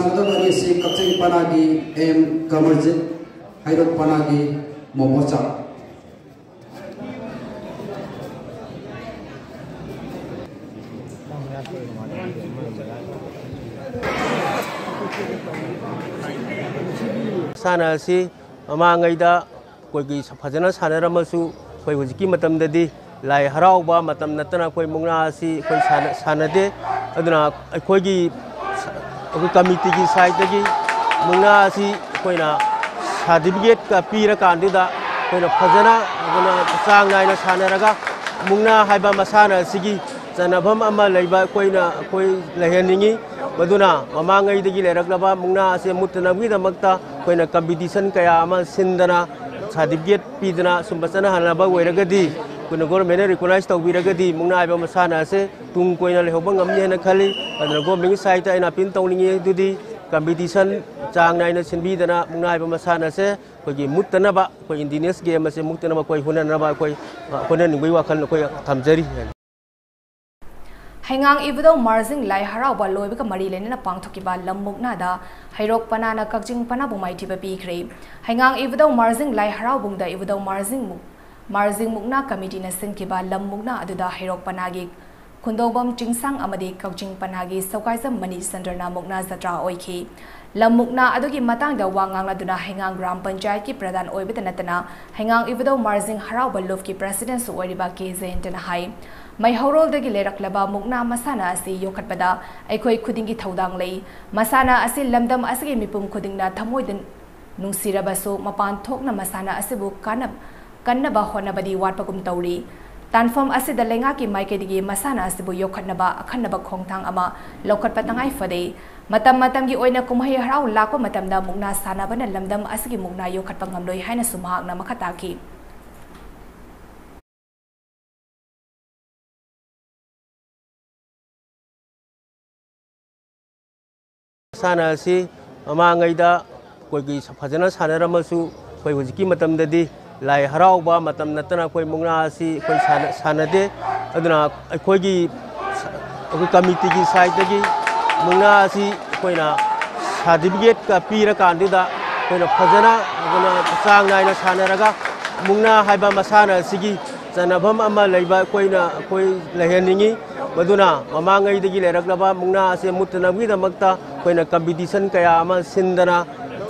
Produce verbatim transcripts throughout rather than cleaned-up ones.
ꯁꯥꯟꯅꯗꯧꯔꯤꯁꯤ ꯀꯛꯆꯤꯡ ꯄꯅꯥꯒꯤ M ꯀꯃꯔꯖꯤꯠ, ꯍꯩꯔꯣꯛ ꯄꯅꯥꯒꯤ ꯃꯣꯃꯣꯆꯥ꯫ ꯃꯁꯥꯟꯅ ꯑꯁꯤ ꯃꯃꯥꯡꯉꯩꯗ ꯑꯩꯈꯣꯏꯒꯤ ꯐꯖꯅ ꯁꯥꯟꯅꯔꯝꯃꯁꯨ, ꯑꯩꯈꯣꯏ ꯍꯧꯖꯤꯛꯀꯤ ꯃꯇꯝꯗꯗꯤ ꯂꯥꯏ ꯍꯔꯥꯎꯕ ꯃꯇꯝ ꯅꯠꯇꯅ ꯑꯩꯈꯣꯏ ꯃꯨꯛꯅꯥ ꯑꯁꯤ ꯑꯩꯈꯣꯏ ꯁꯥꯟꯅ-, ꯁꯥꯟꯅꯗꯦ꯫ ꯑꯗꯨꯅ ꯑꯩꯈꯣꯏꯒꯤ, ꯑꯩꯈꯣꯏ ꯀꯃꯤꯇꯤꯒꯤ ꯁꯥꯏꯠꯇꯒꯤ ꯃꯨꯛꯅꯥ ꯑꯁꯤ ꯑꯩꯈꯣꯏꯅ ꯁꯥꯔꯇꯤꯐꯤꯀꯦꯠꯀ ꯄꯤꯔꯀꯥꯟꯗꯨꯗ ꯑꯩꯈꯣꯏꯅ ꯐꯖꯅ, ꯑꯗꯨꯅ ꯆꯥꯡ ꯅꯥꯏꯅ ꯁꯥꯟꯅꯔꯒ ꯃꯨꯛꯅꯥ ꯍꯥꯏꯕ ꯃꯁꯥꯟꯅ ꯑꯁꯤꯒꯤ ꯆꯟꯅꯐꯝ ꯑꯃ ꯂꯩꯕ ꯑꯩꯈꯣꯏꯅ, ꯑꯩꯈꯣꯏ ꯂꯩꯍꯟꯅꯤꯡꯉꯤ꯫ ꯃꯗꯨꯅ ꯃꯃꯥꯡꯉꯩꯗꯒꯤ ꯂꯩꯔꯛꯂꯕ ꯃꯨꯛꯅꯥ ꯑꯁꯦ ꯃꯨꯠꯇꯅꯕꯒꯤꯗꯃꯛꯇ ꯑꯩꯈꯣꯏꯅ ꯀꯝꯄꯤꯇꯤꯁꯟ ꯀꯌꯥ ꯑꯃ ꯁꯤꯟꯗꯅ ꯁꯥꯔꯇꯤꯐꯤꯀꯦꯠ ꯄꯤꯗꯅ ꯁꯨꯝꯕ ꯆꯠꯅꯍꯟꯅꯕ ꯑꯣꯏꯔꯒꯗꯤ, ꯑꯩꯈꯣꯏꯅ ꯒꯣꯔꯃꯦꯟꯅ ꯔꯤꯀꯣꯛꯅꯥꯏꯖ ꯇꯧꯕꯤꯔꯒꯗꯤ ꯃꯨꯛꯅꯥ ꯍꯥꯏꯕ ꯃꯁꯥꯟꯅ ꯑꯁꯦ ꯇꯨꯡ ꯀꯣꯏꯅ ꯂꯩꯍꯧꯕ ꯉꯝꯅꯤ ꯍꯥꯏꯅ ꯈꯜꯂꯤ꯫ ꯑꯗꯨꯅ ꯒꯣꯔꯃꯦꯟꯒꯤ ꯁꯥꯏꯠꯇ ꯑꯩꯅ ꯑꯄꯤꯜ ꯇꯧꯅꯤꯡꯉꯤ ꯑꯗꯨꯗꯤ ꯀꯝꯄꯤꯇꯤꯁꯟ ꯆꯥꯡ ꯅꯥꯏꯅ ꯁꯤꯟꯕꯤꯗꯅ ꯃꯨꯛꯅꯥ ꯍꯥꯏꯕ ꯃꯁꯥꯟꯅ ꯑꯁꯦ ꯑꯩꯈꯣꯏꯒꯤ ꯃꯨꯠꯇꯅꯕ, ꯑꯩꯈꯣꯏ ꯏꯟꯗꯤꯖꯤꯅꯁ ꯒꯦꯝ ꯑꯁꯦ ꯃꯨꯠꯇꯅꯕ ꯑꯩꯈꯣꯏ ꯍꯣꯠꯅꯅꯕ ꯑꯩꯈꯣꯏ, ꯑ, ꯍꯣꯠꯅꯅꯤꯡꯕꯒꯤ ꯋꯥꯈꯜ ꯑꯩꯈꯣꯏ ꯊꯝꯖꯔꯤ꯫ ꯍꯩꯉꯥꯡ ꯏꯕꯨꯙꯧ ꯃꯥꯔꯖꯤꯡ ꯂꯥꯏ ꯍꯔꯥꯎꯕ ꯂꯣꯏꯕꯒ ꯃꯔꯤ ꯂꯩꯅꯅ ꯄꯥꯡꯊꯣꯛꯈꯤꯕ ꯂꯝ ꯃꯨꯛꯅꯥꯗ ꯍꯩꯔꯣꯛ ꯄꯅꯥꯅ ꯀꯛꯆꯤꯡ ꯄꯅꯥꯕꯨ ꯃꯥꯏꯊꯤꯕ ꯄꯤꯈ꯭ꯔꯦ꯫ ꯍꯩꯉꯥꯡ ꯏꯕꯨꯙꯧ ꯃꯥꯔꯖꯤꯡ ꯂꯥꯏ ꯍꯔꯥꯎꯕꯨꯡꯗ ꯏꯕꯨꯙꯧ ꯃꯥꯔꯖꯤꯡ ꯃꯨꯛ-, ꯃꯥꯔꯖꯤꯡ ꯃꯨꯛꯅꯥ ꯀꯃꯤꯇꯤꯅ ꯁꯤꯟꯈꯤꯕ ꯂꯝ ꯃꯨꯛꯅꯥ ꯑꯗꯨꯗ ꯍꯩꯔꯣꯛ ꯄꯅꯥꯒꯤ ꯈꯨꯟꯗꯧꯕꯝ ꯆꯤꯡꯁꯥꯡ ꯑꯃꯗꯤ ꯀꯛꯆꯤꯡ ꯄꯅꯥꯒꯤ ꯁꯧꯒꯥꯏꯖꯝ ꯃꯅꯤ ꯆꯟꯗ꯭ꯔꯅ ꯃꯨꯛꯅꯥ ꯖꯇ꯭ꯔꯥ ꯑꯣꯏꯈꯤ꯫ ꯂꯝ ꯃꯨꯛꯅꯥ ꯑꯗꯨꯒꯤ ꯃꯇꯥꯡꯗ ꯋꯥ ꯉꯥꯡꯂꯗꯨꯅ ꯍꯩꯉꯥꯡ ꯒ꯭ꯔꯥꯝ ꯄꯟꯆꯥꯌꯠꯀꯤ ꯄ꯭ꯔꯙꯥꯟ ꯑꯣꯏꯕꯇ ꯅꯠꯇꯅ ꯍꯩꯉꯥꯡ ꯏꯕꯨꯙꯧ ꯃꯥꯔꯖꯤꯡ ꯍꯔꯥꯎꯕ ꯂꯨꯞꯀꯤ ꯄ꯭ꯔꯁꯤꯗꯦꯟꯠꯁꯨ ꯑꯣꯏꯔꯤꯕ ꯀꯦ ꯖꯌꯟꯇꯅ ꯍꯥꯏ, ꯃꯩꯍꯧꯔꯣꯜꯗꯒꯤ ꯂꯩꯔꯛꯂꯕ ꯃꯨꯛꯅꯥ ꯃꯁꯥꯟꯅ ꯑꯁꯤ ꯌꯣꯛꯈꯠꯄꯗ ꯑꯩꯈꯣꯏ ꯈꯨꯗꯤꯡꯒꯤ ꯊꯧꯗꯥꯡ ꯂꯩ꯫ ꯃꯁꯥꯟꯅ ꯑꯁꯤ ꯂꯝꯗꯝ ꯑꯁꯤꯒꯤ ꯃꯤꯄꯨꯝ ꯈꯨꯗꯤꯡꯅ ꯊꯃꯣꯏꯗ ꯅꯨꯡꯁꯤꯔꯕꯁꯨ ꯃꯄꯥꯟ ꯊꯣꯛꯅ ꯃꯁꯥꯟꯅ ꯑꯁꯤꯕꯨ ꯀꯥꯟꯅ-, ꯀꯟꯅꯕ ꯍꯣꯠꯅꯕꯗꯤ ꯋꯥꯠꯄꯒꯨꯝ ꯇꯧꯔꯤ꯫ ꯇꯥꯟꯐꯝ ꯑꯁꯤꯗ ꯂꯩꯉꯥꯛꯀꯤ ꯃꯥꯏꯀꯩꯗꯒꯤ ꯃꯁꯥꯟꯅ ꯑꯁꯤꯕꯨ ꯌꯣꯛꯈꯠꯅꯕ ꯑꯈꯟꯅꯕ ꯈꯣꯡꯊꯥꯡ ꯑꯃ ꯂꯧꯈꯠꯄ ꯇꯉꯥꯏ ꯐꯗꯦ꯫ ꯃꯇꯝ ꯃꯇꯝꯒꯤ ꯑꯣꯏꯅ ꯀꯨꯝꯍꯩ ꯍꯔꯥꯎ ꯂꯥꯛꯄ ꯃꯇꯝꯗ ꯃꯨꯛꯅꯥ ꯁꯥꯟꯅꯕꯅ ꯂꯝꯗꯝ ꯑꯁꯤꯒꯤ ꯃꯨꯛꯅꯥ ꯌꯣꯛꯈꯠꯄ ꯉꯝꯂꯣꯏ ꯍꯥꯏꯅꯁꯨ ꯃꯍꯥꯛꯅ ꯃꯈꯥ ꯇꯥꯈꯤ꯫ ꯃꯁꯥꯟꯅ ꯑꯁꯤ ꯃꯃꯥꯡꯉꯩꯗ ꯑꯩꯈꯣꯏꯒꯤ ꯐꯖꯅ ꯁꯥꯟꯅꯔꯝꯃꯁꯨ, ꯑꯩꯈꯣꯏ ꯍꯧꯖꯤꯛꯀꯤ ꯃꯇꯝꯗꯗꯤ ꯂꯥꯏ ꯍꯔꯥꯎꯕ ꯃꯇꯝ ꯅꯠꯇꯅ ꯑꯩꯈꯣꯏ ꯃꯨꯛꯅꯥ ꯑꯁꯤ ꯑꯩꯈꯣꯏ ꯁꯥꯟꯅ-, ꯁꯥꯟꯅꯗꯦ꯫ ꯑꯗꯨꯅ ꯑꯩꯈꯣꯏꯒꯤ, ꯑꯩꯈꯣꯏ ꯀꯃꯤꯇꯤꯒꯤ ꯁꯥꯏꯠꯇꯒꯤ ꯃꯨꯛꯅꯥ ꯑꯁꯤ ꯑꯩꯈꯣꯏꯅ ꯁꯥꯔꯇꯤꯐꯤꯀꯦꯠꯀ ꯄꯤꯔꯀꯥꯟꯗꯨꯗ ꯑꯩꯈꯣꯏꯅ ꯐꯖꯅ, ꯑꯩꯈꯣꯏꯅ ꯆꯥꯡ ꯅꯥꯏꯅ ꯁꯥꯟꯅꯔꯒ ꯃꯨꯛꯅꯥ ꯍꯥꯏꯕ ꯃꯁꯥꯟꯅ ꯑꯁꯤꯒꯤ ꯆꯟꯅꯐꯝ ꯑꯃ ꯂꯩꯕ ꯑꯩꯈꯣꯏꯅ, ꯑꯩꯈꯣꯏ ꯂꯩꯍꯟꯅꯤꯡꯉꯤ꯫ ꯃꯗꯨꯅ ꯃꯃꯥꯡꯉꯩꯗꯒꯤ ꯂꯩꯔꯛꯂꯕ ꯃꯨꯛꯅꯥ ꯑꯁꯦ ꯃꯨꯠꯇꯅꯕꯒꯤꯗꯃꯛꯇ ꯑꯩꯈꯣꯏꯅ ꯀꯝꯄꯤꯇꯤꯁꯟ ꯀꯌꯥ ꯑꯃ ꯁꯤꯟꯗꯅ,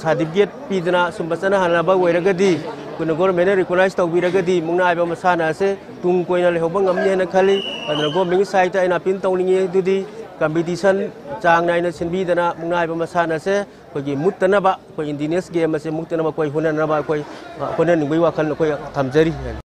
ꯁꯥꯔꯇꯤꯐꯤꯀꯦꯠ ꯄꯤꯗꯅ ꯁꯨꯝꯕ ꯆꯠꯅꯍꯟꯅꯕ ꯑꯣꯏꯔꯒꯗꯤ ꯑꯩꯈꯣꯏꯅ ꯒꯣꯔꯃꯦꯟꯅ ꯔꯤꯀꯣꯛꯅꯥꯏꯖ ꯇꯧꯕꯤꯔꯒꯗꯤ ꯃꯨꯛꯅꯥ ꯍꯥꯏꯕ ꯃꯁꯥꯟꯅ ꯑꯁꯦ ꯇꯨꯡ ꯀꯣꯏꯅ ꯂꯩꯍꯧꯕ ꯉꯝꯅꯤ ꯍꯥꯏꯅ ꯈꯜꯂꯤ꯫ ꯑꯗꯨꯅ ꯒꯣꯔꯃꯦꯟꯒꯤ ꯁꯥꯏꯠꯇ ꯑꯩꯅ ꯑꯄꯤꯜ ꯇꯧꯅꯤꯡꯉꯤ꯫ ꯑꯗꯨꯗꯤ ꯀꯝꯄꯤꯇꯤꯁꯟ ꯆꯥꯡ ꯅꯥꯏꯅ ꯁꯤꯟꯕꯤꯗꯅ ꯃꯨꯛꯅꯥ ꯍꯥꯏꯕ ꯃꯁꯥꯟꯅ ꯑꯁꯦ ꯑꯩꯈꯣꯏꯒꯤ ꯃꯨꯠꯇꯅꯕ, ꯑꯩꯈꯣꯏ ꯏꯟꯗꯤꯖꯤꯅꯁ ꯒꯦꯝ ꯑꯁꯦ ꯃꯨꯠꯇꯅꯕ ꯑꯩꯈꯣꯏ ꯍꯣꯠꯅꯅꯕ ꯑꯩꯈꯣꯏ, ꯑ, ꯍꯣꯠꯅꯅꯤꯡꯕꯒꯤ ꯋꯥꯈꯜ ꯑꯩꯈꯣꯏ ꯊꯝꯖꯔꯤ꯫